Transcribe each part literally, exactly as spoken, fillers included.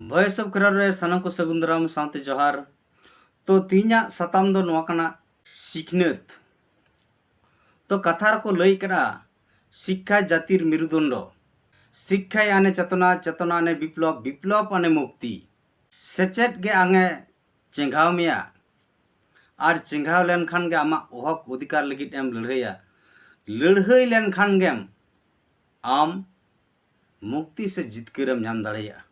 Voice of Kherol ᱨᱮ ᱥᱟᱱᱟᱢ ᱠᱚ ᱥᱟᱹᱜᱩᱱ ᱫᱟᱨᱟᱢ ᱥᱟᱶᱛᱮ ᱡᱚᱦᱟᱨ᱾ ᱛᱚ, ᱛᱮᱦᱮᱧᱟᱜ ᱥᱟᱛᱟᱢ ᱫᱚ ᱱᱚᱣᱟ ᱠᱟᱱᱟ, ᱥᱤᱠᱷᱱᱟᱹᱛ᱾ ᱛᱚ, ᱠᱟᱛᱷᱟ ᱨᱮᱠᱚ ᱞᱟᱹᱭ ᱠᱟᱫᱟ, ᱥᱤᱠᱠᱷᱟ ᱡᱟᱹᱛᱤᱨ ᱢᱮᱨᱩᱫᱚᱱᱰᱚ, ᱥᱤᱠᱠᱷᱟᱭ ᱟᱱᱮ ᱪᱮᱛᱚᱱᱟ, ᱪᱮᱛᱚᱱᱟ ᱟᱱᱮ ᱵᱤᱯᱞᱚᱵ, ᱵᱤᱯᱞᱚᱵ ᱟᱱᱮ ᱢᱩᱠᱛᱤ᱾ ᱥᱮᱪᱮᱫ ᱜᱮ ᱟᱝᱮ ᱪᱮᱸᱜᱷᱟᱣ ᱢᱮᱭᱟ, ᱟᱨ ᱪᱮᱸᱜᱷᱟᱣ ᱞᱮᱱᱠᱷᱟᱱ ᱜᱮ ᱟᱢᱟᱜ ᱦᱚᱠ ᱚᱫᱷᱤᱠᱟᱨ ᱞᱟᱹᱜᱤᱫ ᱮᱢ ᱞᱟᱹᱲᱦᱟᱹᱭᱟ᱾ ᱞᱟᱹᱲᱦᱟᱹᱭ ᱞᱮᱱᱠᱷᱟᱱ ᱜᱮᱢ ᱟᱢ ᱢᱩᱠᱛᱤ ᱥᱮ ᱡᱤᱛᱠᱟᱹᱨᱮᱢ ᱧᱟᱢ ᱫᱟᱲᱮᱭᱟᱜᱼᱟ᱾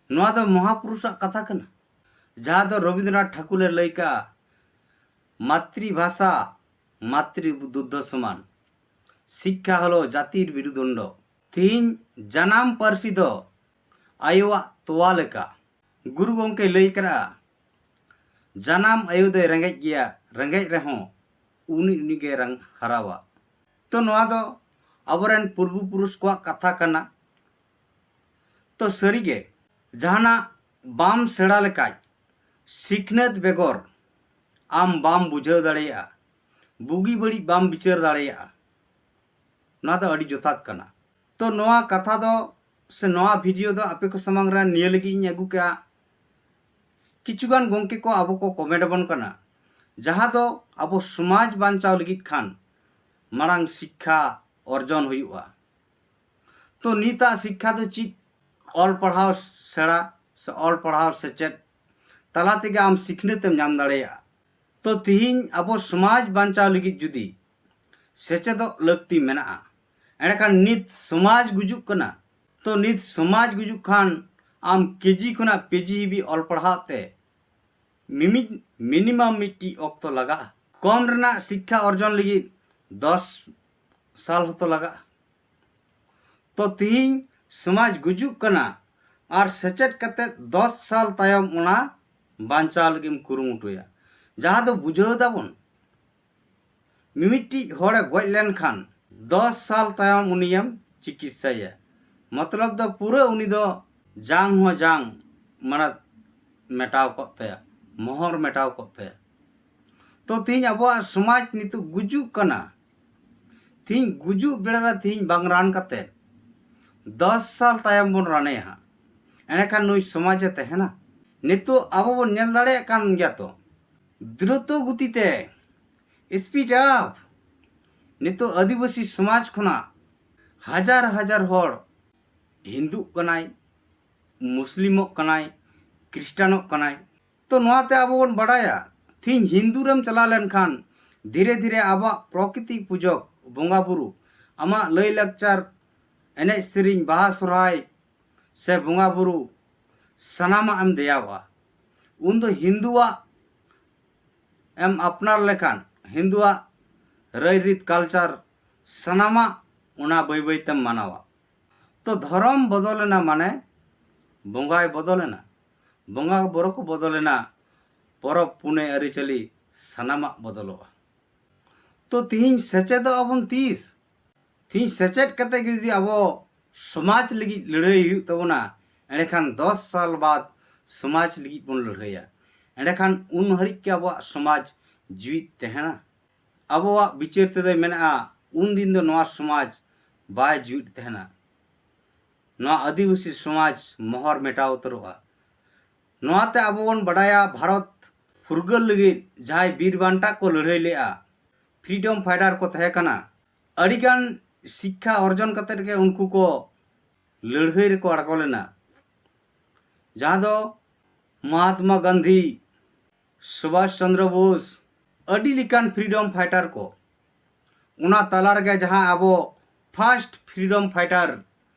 ᱱᱚᱣᱟ ᱫᱚ ᱢᱚᱦᱟᱯᱩᱨᱩᱥᱟᱜ ᱠᱟᱛᱷᱟ ᱠᱟᱱᱟ, ᱡᱟᱦᱟᱸ ᱫᱚ ᱨᱚᱵᱤᱱᱫᱨᱚᱱᱟᱛᱷ ᱴᱷᱟᱠᱩᱨ ᱮ ᱞᱟᱹᱭ ᱠᱟᱜᱼᱟ, ᱢᱟᱛᱨᱤᱵᱷᱟᱥᱟ ᱢᱟᱛᱨᱤ ᱫᱩᱜᱽᱫᱷᱚ ᱥᱚᱢᱟᱱ, ᱥᱤᱠᱠᱷᱟ ᱦᱚᱞᱚ ᱡᱟᱹᱛᱤᱨ ᱢᱮᱨᱩᱫᱚᱱᱰᱚ᱾ ᱛᱮᱦᱮᱧ ᱡᱟᱱᱟᱢ ᱯᱟᱹᱨᱥᱤ ᱫᱚ ᱟᱭᱳᱣᱟᱜ ᱛᱚᱣᱟ ᱞᱮᱠᱟ᱾ ᱜᱩᱨᱩ ᱜᱚᱢᱠᱮ ᱞᱟᱹᱭ ᱠᱟᱜᱼᱟ, ᱡᱟᱱᱟᱢ ᱟᱭᱳ ᱫᱚᱭ ᱨᱮᱸᱜᱮᱡ ᱜᱮᱭᱟ, ᱨᱮᱸᱜᱮᱡ ᱨᱮᱦᱚᱸ ᱩᱱᱤ ᱩᱱᱤᱜᱮ ᱨᱟᱝ ᱦᱟᱨᱟᱣᱟ᱾ ᱛᱚ, ᱱᱚᱣᱟ ᱫᱚ ᱟᱵᱚᱨᱮᱱ ᱯᱩᱨᱵᱚ ᱯᱩᱨᱩᱥ ᱠᱚᱣᱟᱜ ᱠᱟᱛᱷᱟ ᱠᱟᱱᱟ᱾ ᱛᱚ, ᱥᱟᱹᱨᱤᱜᱮ ᱡᱟᱦᱟᱱᱟᱜ ᱵᱟᱢ ᱥᱮᱬᱟ ᱞᱮᱠᱷᱟᱡ, ᱥᱤᱠᱷᱱᱟᱹᱛ ᱵᱮᱜᱚᱨ ᱟᱢ ᱵᱟᱢ ᱵᱩᱡᱷᱟᱹᱣ ᱫᱟᱲᱮᱭᱟᱜᱼᱟ, ᱵᱩᱜᱤ ᱵᱟᱹᱲᱤᱡ ᱵᱟᱢ ᱵᱤᱪᱟᱹᱨ ᱫᱟᱲᱮᱭᱟᱜᱼᱟ᱾ ᱱᱚᱣᱟ ᱫᱚ ᱟᱹᱰᱤ ᱡᱚᱛᱷᱟᱛ ᱠᱟᱱᱟ᱾ ᱛᱚ, ᱱᱚᱣᱟ ᱠᱟᱛᱷᱟ ᱫᱚ ᱥᱮ ᱱᱚᱣᱟ ᱵᱷᱤᱰᱤᱭᱳ ᱫᱚ ᱟᱯᱮ ᱠᱚ ᱥᱟᱢᱟᱝ ᱨᱮ ᱱᱤᱭᱟᱹ ᱞᱟᱹᱜᱤᱫ ᱤᱧ ᱟᱹᱜᱩ ᱠᱮᱜᱼᱟ, ᱠᱤᱪᱷᱩᱜᱟᱱ ᱜᱚᱢᱠᱮ ᱠᱚ ᱟᱵᱚ ᱠᱚ ᱠᱚᱢᱮᱱᱴ ᱟᱵᱚᱱ ᱠᱟᱱᱟ, ᱡᱟᱦᱟᱸ ᱫᱚ ᱟᱵᱚ ᱥᱚᱢᱟᱡᱽ ᱵᱟᱧᱪᱟᱣ ᱞᱟᱹᱜᱤᱫ ᱠᱷᱟᱱ ᱢᱟᱲᱟᱝ ᱥᱤᱠᱠᱷᱟ ᱚᱨᱡᱚᱱ ᱦᱩᱭᱩᱜᱼᱟ᱾ ᱛᱚ, ᱱᱤᱛᱟᱜ ᱥᱤᱠᱠᱷᱟ ᱫᱚ ᱪᱮᱫ? ᱚᱞ ᱯᱟᱲᱦᱟᱣ ᱥᱮᱬᱟ ᱥᱮ ᱚᱞ ᱯᱟᱲᱦᱟᱣ ᱥᱮᱪᱮᱫ ᱛᱟᱞᱟ ᱛᱮᱜᱮ ᱟᱢ ᱥᱤᱠᱷᱱᱟᱹᱛ ᱮᱢ ᱧᱟᱢ ᱫᱟᱲᱮᱭᱟᱜᱼᱟ᱾ ᱛᱚ, ᱛᱤᱦᱤᱧ ᱟᱵᱚ ᱥᱚᱢᱟᱡᱽ ᱵᱟᱧᱪᱟᱣ ᱞᱟᱹᱜᱤᱫ ᱡᱩᱫᱤ ᱥᱮᱪᱮᱫᱚᱜ ᱞᱟᱹᱠᱛᱤ ᱢᱮᱱᱟᱜᱼᱟ, ᱮᱸᱰᱮᱠᱷᱟᱱ ᱱᱤᱛ ᱥᱚᱢᱟᱡᱽ ᱜᱩᱡᱩᱜ ᱠᱟᱱᱟ᱾ ᱛᱚ, ᱱᱤᱛ ᱥᱚᱢᱟᱡᱽ ᱜᱩᱡᱩᱜ ᱠᱷᱟᱱ ᱟᱢ ᱠᱮᱡᱤ ᱠᱷᱚᱱᱟᱜ ᱯᱤᱡᱤ ᱦᱟᱹᱵᱤᱡ ᱚᱞ ᱯᱟᱲᱦᱟᱣ ᱛᱮ ᱢᱤᱢᱤᱫ, ᱢᱤᱱᱤᱢᱟᱢ ᱢᱤᱫᱴᱤᱡ ᱚᱠᱛᱚ ᱞᱟᱜᱟᱜᱼᱟ᱾ ᱠᱚᱢ ᱨᱮᱱᱟᱜ ᱥᱤᱠᱠᱷᱟ ᱚᱨᱡᱚᱱ ᱞᱟᱹᱜᱤᱫ ᱫᱚᱥ ᱥᱟᱞ ᱦᱚᱸᱛᱚ ᱞᱟᱜᱟᱜᱼᱟ᱾ ᱛᱚ, ᱛᱤᱦᱤᱧ ᱥᱚᱢᱟᱡᱽ ᱜᱩᱡᱩᱜ ᱠᱟᱱᱟ, ᱟᱨ ᱥᱮᱪᱮᱫ ᱠᱟᱛᱮ ᱫᱚᱥ ᱥᱟᱞ ᱛᱟᱭᱚᱢ ᱚᱱᱟ ᱵᱟᱧᱪᱟᱣ ᱞᱟᱹᱜᱤᱫ ᱮᱢ ᱠᱩᱨᱩᱢᱩᱴᱩᱭᱟ, ᱡᱟᱦᱟᱸ ᱫᱚ ᱵᱩᱡᱷᱟᱹᱣ ᱫᱟᱵᱚᱱ, ᱢᱤᱢᱤᱫᱴᱤᱡ ᱦᱚᱲᱮ ᱜᱚᱡ ᱞᱮᱱᱠᱷᱟᱱ ᱫᱚᱥ ᱥᱟᱞ ᱛᱟᱭᱚᱢ ᱩᱱᱤᱭᱮᱢ ᱪᱤᱠᱤᱛᱥᱟᱭᱟ᱾ ᱢᱚᱛᱞᱚᱵ ᱫᱚ ᱯᱩᱨᱟᱹ ᱩᱱᱤ ᱫᱚ ᱡᱟᱝ ᱦᱚᱸ ᱡᱟᱝ, ᱢᱟᱱᱮ, ᱢᱮᱴᱟᱣ ᱠᱚᱜ ᱛᱟᱭᱟ, ᱢᱚᱦᱚᱨ ᱢᱮᱴᱟᱣ ᱠᱚᱜ ᱛᱟᱭᱟ᱾ ᱛᱚ, ᱛᱤᱦᱤᱧ ᱟᱵᱚᱣᱟᱜ ᱥᱚᱢᱟᱡᱽ ᱱᱤᱛᱚᱜ ᱜᱩᱡᱩᱜ ᱠᱟᱱᱟ᱾ ᱛᱤᱦᱤᱧ ᱜᱩᱡᱩᱜ ᱵᱮᱲᱟ ᱨᱮ ᱛᱤᱦᱤᱧ ᱵᱟᱝ ᱨᱟᱱ ᱠᱟᱛᱮ ᱫᱚᱥ ᱥᱟᱞ ᱛᱟᱭᱚᱢ ᱵᱚᱱ ᱨᱟᱱᱮᱭᱟ ᱦᱟᱸᱜ᱾ ᱮᱸᱰᱮᱠᱷᱟᱱ ᱱᱩᱭ ᱥᱚᱢᱟᱡᱽ ᱮ ᱛᱟᱦᱮᱱᱟ? ᱱᱤᱛᱚᱜ ᱟᱵᱚ ᱵᱚᱱ ᱧᱮᱞ ᱫᱟᱲᱮᱭᱟᱜ ᱠᱟᱱ ᱜᱮᱭᱟ ᱛᱚ, ᱫᱨᱩᱛᱚ ᱜᱚᱛᱤ ᱛᱮ, speed up, ᱱᱤᱛᱚᱜ ᱟᱹᱫᱤᱵᱟᱹᱥᱤ ᱥᱚᱢᱟᱡᱽ ᱠᱷᱚᱱᱟᱜ ᱦᱟᱡᱟᱨ ᱦᱟᱡᱟᱨ ᱦᱚᱲ ᱦᱤᱱᱫᱩᱜ ᱠᱟᱱᱟᱭ, ᱢᱩᱥᱞᱤᱢᱚᱜ ᱠᱟᱱᱟᱭ, ᱠᱷᱨᱤᱥᱴᱟᱱᱚᱜ ᱠᱟᱱᱟᱭ᱾ ᱛᱚ ᱱᱚᱣᱟᱛᱮ ᱟᱵᱚ ᱵᱚᱱ ᱵᱟᱰᱟᱭᱟ, ᱛᱤᱦᱤᱧ ᱦᱤᱱᱫᱩ ᱨᱮᱢ ᱪᱟᱞᱟᱣ ᱞᱮᱱᱠᱷᱟᱱ ᱫᱷᱤᱨᱮ ᱫᱷᱤᱨᱮ ᱟᱵᱚᱣᱟᱜ ᱯᱨᱚᱠᱨᱤᱛᱤ ᱯᱩᱡᱚᱠ ᱵᱚᱸᱜᱟ ᱵᱩᱨᱩ, ᱟᱢᱟᱜ ᱞᱟᱹᱭ ᱞᱟᱠᱪᱟᱨ, ᱮᱱᱮᱡ ᱥᱮᱨᱮᱧ, ᱵᱟᱦᱟ ᱥᱚᱨᱦᱟᱭ ᱥᱮ ᱵᱚᱸᱜᱟ ᱵᱩᱨᱩ, ᱥᱟᱱᱟᱢᱟᱜ ᱮᱢ ᱫᱮᱭᱟᱣᱟᱜᱼᱟ᱾ ᱩᱱᱫᱚ ᱦᱤᱱᱫᱩᱣᱟᱜ ᱮᱢ ᱟᱯᱱᱟᱨ ᱞᱮᱠᱷᱟᱱ, ᱦᱤᱱᱫᱩᱣᱟᱜ ᱨᱟᱹᱭᱨᱤᱛ, culture, ᱥᱟᱱᱟᱢᱟᱜ ᱚᱱᱟ ᱵᱟᱹᱭ ᱵᱟᱹᱭ ᱛᱮᱢ ᱢᱟᱱᱟᱣᱟ᱾ ᱛᱚ ᱫᱷᱚᱨᱚᱢ ᱵᱚᱫᱚᱞᱮᱱᱟ ᱢᱟᱱᱮ ᱵᱚᱸᱜᱟᱭ ᱵᱚᱫᱚᱞᱮᱱᱟ, ᱵᱚᱸᱜᱟ ᱵᱩᱨᱩ ᱠᱚ ᱵᱚᱫᱚᱞᱮᱱᱟ, ᱯᱚᱨᱚᱵᱽ ᱯᱩᱱᱟᱹᱭ ᱟᱹᱨᱤᱪᱟᱹᱞᱤ ᱥᱟᱱᱟᱢᱟᱜ ᱵᱚᱫᱚᱞᱚᱜᱼᱟ᱾ ᱛᱚ ᱛᱤᱦᱤᱧ ᱥᱮᱪᱮᱫᱚᱜ ᱟᱵᱚᱱ ᱛᱤᱥ? ᱛᱤᱦᱤᱧ ᱥᱮᱪᱮᱫ ᱠᱟᱛᱮ ᱜᱮ ᱡᱩᱫᱤ ᱟᱵᱚ ᱥᱚᱢᱟᱡᱽ ᱞᱟᱹᱜᱤᱫ ᱞᱟᱹᱲᱦᱟᱹᱭ ᱦᱩᱭᱩᱜ ᱛᱟᱵᱚᱱᱟ, ᱮᱸᱰᱮᱠᱷᱟᱱ ᱫᱚᱥ ᱥᱟᱞ ᱵᱟᱫ ᱥᱚᱢᱟᱡᱽ ᱞᱟᱹᱜᱤᱫ ᱵᱚᱱ ᱞᱟᱹᱲᱦᱟᱹᱭᱟ᱾ ᱮᱸᱰᱮᱠᱷᱟᱱ ᱩᱱ ᱦᱟᱹᱨᱤᱡ ᱜᱮ ᱟᱵᱚᱣᱟᱜ ᱥᱚᱢᱟᱡᱽ ᱡᱤᱣᱤᱫ ᱛᱟᱦᱮᱱᱟ? ᱟᱵᱚᱣᱟᱜ ᱵᱤᱪᱟᱹᱨ ᱛᱮᱫᱚᱭ ᱢᱮᱱᱟᱜᱼᱟ, ᱩᱱᱫᱤᱱ ᱫᱚ ᱱᱚᱣᱟ ᱥᱚᱢᱟᱡᱽ ᱵᱟᱭ ᱡᱤᱣᱤᱫ ᱛᱟᱦᱮᱱᱟ, ᱱᱚᱣᱟ ᱟᱹᱫᱤᱵᱟᱹᱥᱤ ᱥᱚᱢᱟᱡᱽ ᱢᱚᱦᱚᱨ ᱢᱮᱴᱟᱣ ᱩᱛᱟᱹᱨᱚᱜᱼᱟ᱾ ᱱᱚᱣᱟᱛᱮ ᱟᱵᱚ ᱵᱚᱱ ᱵᱟᱰᱟᱭᱟ, ᱵᱷᱟᱨᱚᱛ ᱯᱷᱩᱨᱜᱟᱹᱞ ᱞᱟᱹᱜᱤᱫ ᱡᱟᱦᱟᱸᱭ ᱵᱤᱨ ᱵᱟᱱᱴᱟ ᱠᱚ ᱞᱟᱹᱲᱦᱟᱹᱭ ᱞᱮᱫᱼᱟ, freedom fighter ᱠᱚ ᱛᱟᱦᱮᱸ ᱠᱟᱱᱟ, ᱟᱹᱰᱤᱜᱟᱱ ᱥᱤᱠᱠᱷᱟ ᱚᱨᱡᱚᱱ ᱠᱟᱛᱮᱫ ᱜᱮ ᱩᱱᱠᱩ ᱠᱚ ᱞᱟᱹᱲᱦᱟᱹᱭ ᱨᱮᱠᱚ ᱟᱬᱜᱚ ᱞᱮᱱᱟ, ᱡᱟᱦᱟᱸ ᱫᱚ ᱢᱚᱦᱟᱛᱢᱟ ᱜᱟᱱᱫᱷᱤ, ᱥᱩᱵᱷᱟᱥ ᱪᱚᱱᱫᱨᱚ ᱵᱳᱥ, ᱟᱹᱰᱤ ᱞᱮᱠᱟᱱ freedom fighter ᱠᱚ᱾ ᱚᱱᱟ ᱛᱟᱞᱟ ᱨᱮᱜᱮ ᱡᱟᱦᱟᱸ ᱟᱵᱚ first freedom fighter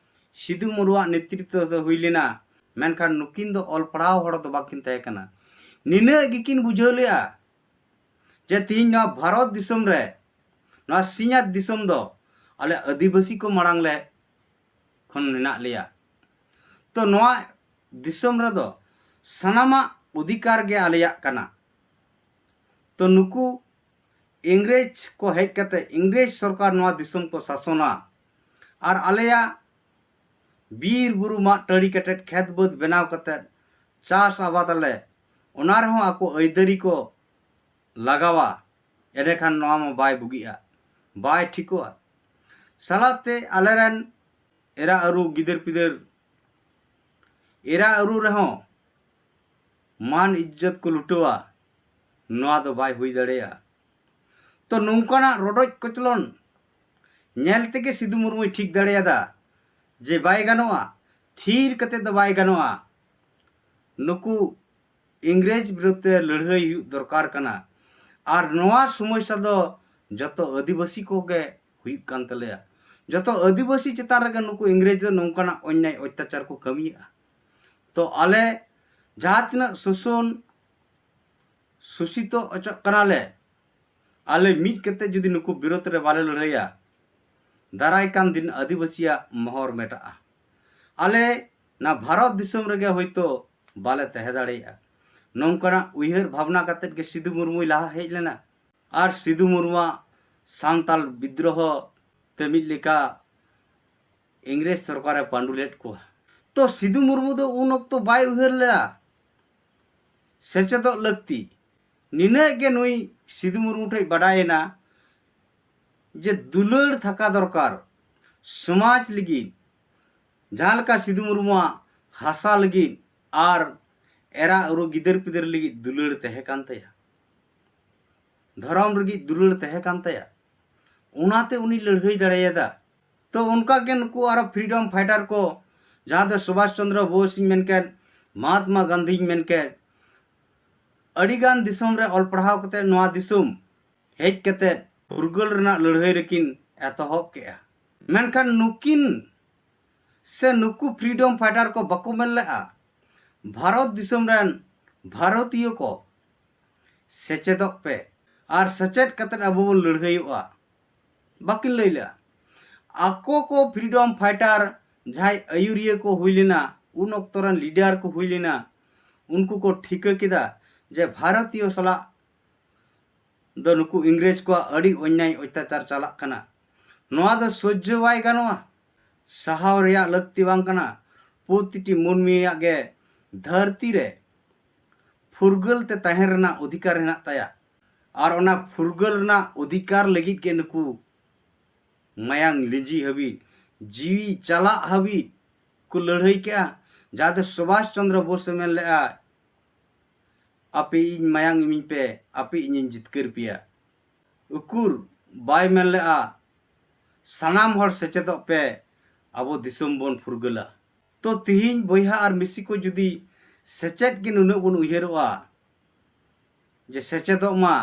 ᱥᱤᱫᱩ ᱢᱩᱨᱢᱩᱣᱟᱜ ᱱᱮᱛᱨᱤᱛᱵ ᱫᱚ ᱦᱩᱭ ᱞᱮᱱᱟ, ᱢᱮᱱᱠᱷᱟᱱ ᱱᱩᱠᱤᱱ ᱫᱚ ᱚᱞ ᱯᱟᱲᱦᱟᱣ ᱦᱚᱲ ᱫᱚ ᱵᱟᱠᱤᱱ ᱛᱟᱦᱮᱸ ᱠᱟᱱᱟ᱾ ᱱᱤᱱᱟᱹᱜ ᱜᱮᱠᱤᱱ ᱵᱩᱡᱷᱟᱹᱣ ᱞᱮᱫᱼᱟ ᱡᱮ ᱛᱤᱦᱤᱧ ᱱᱚᱣᱟ ᱵᱷᱟᱨᱚᱛ ᱫᱤᱥᱚᱢ ᱨᱮ, ᱱᱚᱣᱟ ᱥᱤᱧᱚᱛ ᱫᱤᱥᱚᱢ ᱫᱚ ᱟᱞᱮ ᱟᱹᱫᱤᱵᱟᱹᱥᱤ ᱠᱚ ᱢᱟᱲᱟᱝ ᱞᱮ ᱠᱷᱚᱱ ᱢᱮᱱᱟᱜ ᱞᱮᱭᱟ᱾ ᱛᱚ ᱱᱚᱣᱟ ᱫᱤᱥᱚᱢ ᱨᱮᱫᱚ ᱥᱟᱱᱟᱢᱟᱜ ᱚᱫᱷᱤᱠᱟᱨ ᱜᱮ ᱟᱞᱮᱭᱟᱜ ᱠᱟᱱᱟ᱾ ᱛᱚ ᱱᱩᱠᱩ ᱤᱝᱨᱮᱡᱽ ᱠᱚ ᱦᱮᱡ ᱠᱟᱛᱮ, ᱤᱝᱨᱮᱡᱽ ᱥᱚᱨᱠᱟᱨ ᱱᱚᱣᱟ ᱫᱤᱥᱚᱢ ᱠᱚ ᱥᱟᱥᱚᱱᱟ, ᱟᱨ ᱟᱞᱮᱭᱟᱜ ᱵᱤᱨ ᱵᱩᱨᱩ ᱢᱟᱜ ᱴᱟᱺᱰᱤ ᱠᱟᱛᱮᱫ ᱠᱷᱮᱛ ᱵᱟᱹᱫᱽ ᱵᱮᱱᱟᱣ ᱠᱟᱛᱮᱫ ᱪᱟᱥ ᱟᱵᱟᱫ ᱟᱞᱮ, ᱚᱱᱟ ᱨᱮᱦᱚᱸ ᱟᱠᱚ ᱟᱹᱭᱫᱟᱹᱨᱤ ᱠᱚ ᱞᱟᱜᱟᱣᱟ, ᱮᱸᱰᱮᱠᱷᱟᱱ ᱱᱚᱣᱟ ᱢᱟ ᱵᱟᱭ ᱵᱩᱜᱤᱜᱼᱟ, ᱵᱟᱭ ᱴᱷᱤᱠᱚᱜᱼᱟ᱾ ᱥᱟᱞᱟᱜ ᱛᱮ ᱟᱞᱮᱨᱮᱱ ᱮᱨᱟ ᱟᱹᱨᱩ ᱜᱤᱫᱟᱹᱨ ᱯᱤᱫᱟᱹᱨ ᱮᱨᱟ ᱩᱨᱩ ᱨᱮᱦᱚᱸ ᱢᱟᱱ ᱤᱡᱽᱡᱚᱛ ᱠᱚ ᱞᱩᱴᱟᱹᱣᱟ, ᱱᱚᱣᱟ ᱫᱚ ᱵᱟᱭ ᱦᱩᱭ ᱫᱟᱲᱮᱭᱟᱜᱼᱟ᱾ ᱛᱚ ᱱᱚᱝᱠᱟᱱᱟᱜ ᱨᱚᱰᱚᱡ ᱠᱚᱪᱞᱚᱱ ᱧᱮᱞ ᱛᱮᱜᱮ ᱥᱤᱫᱩ ᱢᱩᱨᱢᱩᱭ ᱴᱷᱤᱠ ᱫᱟᱲᱮᱭᱟᱫᱟ ᱡᱮ ᱵᱟᱭ ᱜᱟᱱᱚᱜᱼᱟ, ᱛᱷᱤᱨ ᱠᱟᱛᱮ ᱫᱚ ᱵᱟᱭ ᱜᱟᱱᱚᱜᱼᱟ, ᱱᱩᱠᱩ ᱤᱝᱨᱮᱡᱽ ᱵᱤᱨᱩᱫᱷ ᱛᱮ ᱞᱟᱹᱲᱦᱟᱹᱭ ᱦᱩᱭᱩᱜ ᱫᱚᱨᱠᱟᱨ ᱠᱟᱱᱟ᱾ ᱟᱨ ᱱᱚᱣᱟ ᱥᱚᱢᱚᱥᱥᱟ ᱫᱚ ᱡᱚᱛᱚ ᱟᱹᱫᱤᱵᱟᱹᱥᱤ ᱠᱚᱜᱮ ᱦᱩᱭᱩᱜ ᱠᱟᱱ ᱛᱟᱞᱮᱭᱟ᱾ ᱡᱚᱛᱚ ᱟᱹᱫᱤᱵᱟᱹᱥᱤ ᱪᱮᱛᱟᱱ ᱨᱮᱜᱮ ᱱᱩᱠᱩ ᱤᱝᱨᱮᱡᱽ ᱫᱚ ᱱᱚᱝᱠᱟᱱᱟᱜ ᱚᱱᱭᱟᱭ ᱚᱛᱛᱟᱪᱟᱨ ᱠᱚ ᱠᱟᱹᱢᱤᱭᱮᱫᱼᱟ᱾ ᱛᱚ ᱟᱞᱮ ᱡᱟᱦᱟᱸ ᱛᱤᱱᱟᱹᱜ ᱥᱳᱥᱚᱱ ᱥᱳᱥᱤᱛᱚ ᱚᱪᱚᱜ ᱠᱟᱱᱟᱞᱮ, ᱟᱞᱮ ᱢᱤᱫ ᱠᱟᱛᱮ ᱡᱩᱫᱤ ᱱᱩᱠᱩ ᱵᱤᱨᱳᱫᱷ ᱨᱮ ᱵᱟᱞᱮ ᱞᱟᱹᱲᱦᱟᱹᱭᱟ, ᱫᱟᱨᱟᱭ ᱠᱟᱱ ᱫᱤᱱ ᱟᱹᱫᱤᱵᱟᱹᱥᱤᱭᱟᱜ ᱢᱚᱦᱚᱨ ᱢᱮᱴᱟᱜᱼᱟ᱾ ᱟᱞᱮ ᱱᱟ ᱵᱷᱟᱨᱚᱛ ᱫᱤᱥᱚᱢ ᱨᱮᱜᱮ ᱦᱳᱭᱛᱳ ᱵᱟᱞᱮ ᱛᱟᱦᱮᱸ ᱫᱟᱲᱮᱭᱟᱜᱼᱟ᱾ ᱱᱚᱝᱠᱟᱱᱟᱜ ᱩᱭᱦᱟᱹᱨ ᱵᱷᱟᱵᱽᱱᱟ ᱠᱟᱛᱮᱫ ᱜᱮ ᱥᱤᱫᱩ ᱢᱩᱨᱢᱩᱭ ᱞᱟᱦᱟ ᱦᱮᱡ ᱞᱮᱱᱟ᱾ ᱟᱨ ᱥᱤᱫᱩ ᱢᱩᱨᱢᱩᱣᱟᱜ ᱥᱟᱱᱛᱟᱞ ᱵᱤᱫᱽᱨᱳᱦᱚ ᱛᱮ ᱢᱤᱫ ᱞᱮᱠᱟ ᱤᱝᱨᱮᱡᱽ ᱥᱚᱨᱠᱟᱨᱮ ᱯᱟᱹᱰᱩ ᱞᱮᱫ ᱠᱚᱣᱟ᱾ ᱛᱚ ᱥᱤᱫᱩ ᱢᱩᱨᱢᱩ ᱫᱚ ᱩᱱ ᱚᱠᱛᱚ ᱵᱟᱭ ᱩᱭᱦᱟᱹᱨ ᱞᱮᱫᱟ ᱥᱮᱪᱮᱫᱚᱜ ᱞᱟᱹᱠᱛᱤ᱾ ᱱᱤᱱᱟᱹᱜ ᱜᱮ ᱱᱩᱭ ᱥᱤᱫᱩ ᱢᱩᱨᱢᱩ ᱴᱷᱮᱱ ᱵᱟᱰᱟᱭᱮᱱᱟ ᱡᱮ ᱫᱩᱞᱟᱹᱲ ᱛᱷᱟᱠᱟ ᱫᱚᱨᱠᱟᱨ ᱥᱚᱢᱟᱡᱽ ᱞᱟᱹᱜᱤᱫ, ᱡᱟᱦᱟᱸ ᱞᱮᱠᱟ ᱥᱤᱫᱩ ᱢᱩᱨᱢᱩᱣᱟᱜ ᱦᱟᱥᱟ ᱞᱟᱹᱜᱤᱫ ᱟᱨ ᱮᱨᱟ ᱩᱨᱩ ᱜᱤᱫᱟᱹᱨ ᱯᱤᱫᱟᱹᱨ ᱞᱟᱹᱜᱤᱫ ᱫᱩᱞᱟᱹᱲ ᱛᱟᱦᱮᱸ ᱠᱟᱱ ᱛᱟᱭᱟ, ᱫᱷᱚᱨᱚᱢ ᱞᱟᱹᱜᱤᱫ ᱫᱩᱞᱟᱹᱲ ᱛᱟᱦᱮᱸ ᱠᱟᱱ ᱛᱟᱭᱟ, ᱚᱱᱟᱛᱮ ᱩᱱᱤ ᱞᱟᱹᱲᱦᱟᱹᱭ ᱫᱟᱲᱮᱭᱟᱫᱟ᱾ ᱛᱚ ᱚᱱᱠᱟ ᱜᱮ ᱱᱩᱠᱩ ᱟᱨᱚ ᱯᱷᱨᱤᱰᱚᱢ ᱯᱷᱟᱭᱴᱟᱨ ᱠᱚ, ᱡᱟᱦᱟᱸ ᱫᱚ ᱥᱩᱵᱷᱟᱥ ᱪᱚᱱᱫᱨᱚ ᱵᱳᱥ ᱤᱧ ᱢᱮᱱ ᱠᱮᱫ, ᱢᱚᱦᱟᱛᱢᱟ ᱜᱟᱱᱫᱷᱤᱧ ᱢᱮᱱ ᱠᱮᱫ, ᱟᱹᱰᱤᱜᱟᱱ ᱫᱤᱥᱚᱢ ᱨᱮ ᱚᱞ ᱯᱟᱲᱦᱟᱣ ᱠᱟᱛᱮ ᱱᱚᱣᱟ ᱫᱤᱥᱚᱢ ᱦᱮᱡ ᱠᱟᱛᱮ ᱯᱷᱩᱨᱜᱟᱹᱞ ᱨᱮᱱᱟᱜ ᱞᱟᱹᱲᱦᱟᱹᱭ ᱨᱮᱠᱤᱱ ᱮᱛᱚᱦᱚᱵ ᱠᱮᱜᱼᱟ᱾ ᱢᱮᱱᱠᱷᱟᱱ ᱱᱩᱠᱤᱱ ᱥᱮ ᱱᱩᱠᱩ ᱯᱷᱨᱤᱰᱚᱢ ᱯᱷᱟᱭᱴᱟᱨ ᱠᱚ ᱵᱟᱠᱚ ᱢᱮᱱ ᱞᱮᱜᱼᱟ, ᱵᱷᱟᱨᱚᱛ ᱫᱤᱥᱚᱢ ᱨᱮᱱ ᱵᱷᱟᱨᱚᱛᱤᱭᱚ ᱠᱚ ᱥᱮᱪᱮᱫᱚᱜ ᱯᱮ ᱟᱨ ᱥᱮᱪᱮᱫ ᱠᱟᱛᱮ ᱟᱵᱚ ᱵᱚᱱ ᱞᱟᱹᱲᱦᱟᱹᱭᱚᱜᱼᱟ, ᱵᱟᱹᱠᱤᱱ ᱞᱟᱹᱭ ᱞᱮᱜᱼᱟ᱾ ᱟᱠᱚ ᱠᱚ ᱯᱷᱨᱤᱰᱚᱢ ᱯᱷᱟᱭᱴᱟᱨ ᱡᱟᱦᱟᱸᱭ ᱟᱹᱭᱩᱨᱤᱭᱟᱹ ᱠᱚ ᱦᱩᱭ ᱞᱮᱱᱟ, ᱩᱱ ᱚᱠᱛᱚ ᱨᱮᱱ ᱞᱤᱰᱟᱨ ᱠᱚ ᱦᱩᱭ ᱞᱮᱱᱟ, ᱩᱱᱠᱩ ᱠᱚ ᱴᱷᱤᱠᱟᱹ ᱠᱮᱫᱟ ᱡᱮ ᱵᱷᱟᱨᱚᱛᱤᱭᱚ ᱥᱟᱞᱟᱜ ᱫᱚ ᱱᱩᱠᱩ ᱤᱝᱨᱮᱡᱽ ᱠᱚᱣᱟᱜ ᱟᱹᱰᱤ ᱚᱱᱭᱟᱭ ᱚᱛᱛᱟᱪᱟᱨ ᱪᱟᱞᱟᱜ ᱠᱟᱱᱟ᱾ ᱱᱚᱣᱟ ᱫᱚ ᱥᱚᱡᱽᱡᱚ ᱵᱟᱭ ᱜᱟᱱᱚᱜᱼᱟ, ᱥᱟᱦᱟᱣ ᱨᱮᱭᱟᱜ ᱞᱟᱹᱠᱛᱤ ᱵᱟᱝ ᱠᱟᱱᱟ᱾ ᱯᱨᱚᱛᱤᱴᱤ ᱢᱟᱹᱱᱢᱤᱭᱟᱜ ᱜᱮ ᱫᱷᱟᱹᱨᱛᱤ ᱨᱮ ᱯᱷᱩᱨᱜᱟᱹᱞ ᱛᱮ ᱛᱟᱦᱮᱱ ᱨᱮᱱᱟᱜ ᱚᱫᱷᱤᱠᱟᱨ ᱦᱮᱱᱟᱜ ᱛᱟᱭᱟ᱾ ᱟᱨ ᱚᱱᱟ ᱯᱷᱩᱨᱜᱟᱹᱞ ᱨᱮᱱᱟᱜ ᱚᱫᱷᱤᱠᱟᱨ ᱞᱟᱹᱜᱤᱫ ᱜᱮ ᱱᱩᱠᱩ ᱢᱟᱭᱟᱝ ᱞᱤᱸᱡᱤ ᱦᱟᱹᱵᱤᱡ, ᱡᱤᱣᱤ ᱪᱟᱞᱟᱜ ᱦᱟᱹᱵᱤᱡ ᱠᱚ ᱞᱟᱹᱲᱦᱟᱹᱭ ᱠᱮᱜᱼᱟ᱾ ᱡᱟᱦᱟᱸ ᱫᱚ ᱥᱩᱵᱷᱟᱥ ᱪᱚᱱᱫᱨᱚ ᱵᱳᱥ ᱮ ᱢᱮᱱ ᱞᱮᱫᱼᱟ, "ᱟᱯᱮ ᱤᱧ ᱢᱟᱭᱟᱝ ᱤᱢᱟᱹᱧ ᱯᱮ, ᱟᱯᱮ ᱤᱧᱤᱧ ᱡᱤᱛᱠᱟᱹᱨ ᱯᱮᱭᱟ"? ᱩᱠᱩᱨ ᱵᱟᱭ ᱢᱮᱱ ᱞᱮᱫᱼᱟ, "ᱥᱟᱱᱟᱢ ᱦᱚᱲ ᱥᱮᱪᱮᱫᱚᱜ ᱯᱮ, ᱟᱵᱚ ᱫᱤᱥᱚᱢ ᱵᱚᱱ ᱯᱷᱩᱨᱜᱟᱹᱞᱟ"? ᱛᱚ ᱛᱤᱦᱤᱧ ᱵᱚᱭᱦᱟ ᱟᱨ ᱢᱤᱥᱤ ᱠᱚ, ᱡᱩᱫᱤ ᱥᱮᱪᱮᱫ ᱜᱮ ᱱᱩᱱᱟᱹᱜ ᱵᱚᱱ ᱩᱭᱦᱟᱹᱨᱚᱜᱼᱟ, ᱡᱮ ᱥᱮᱪᱮᱫᱚᱜ ᱢᱟ,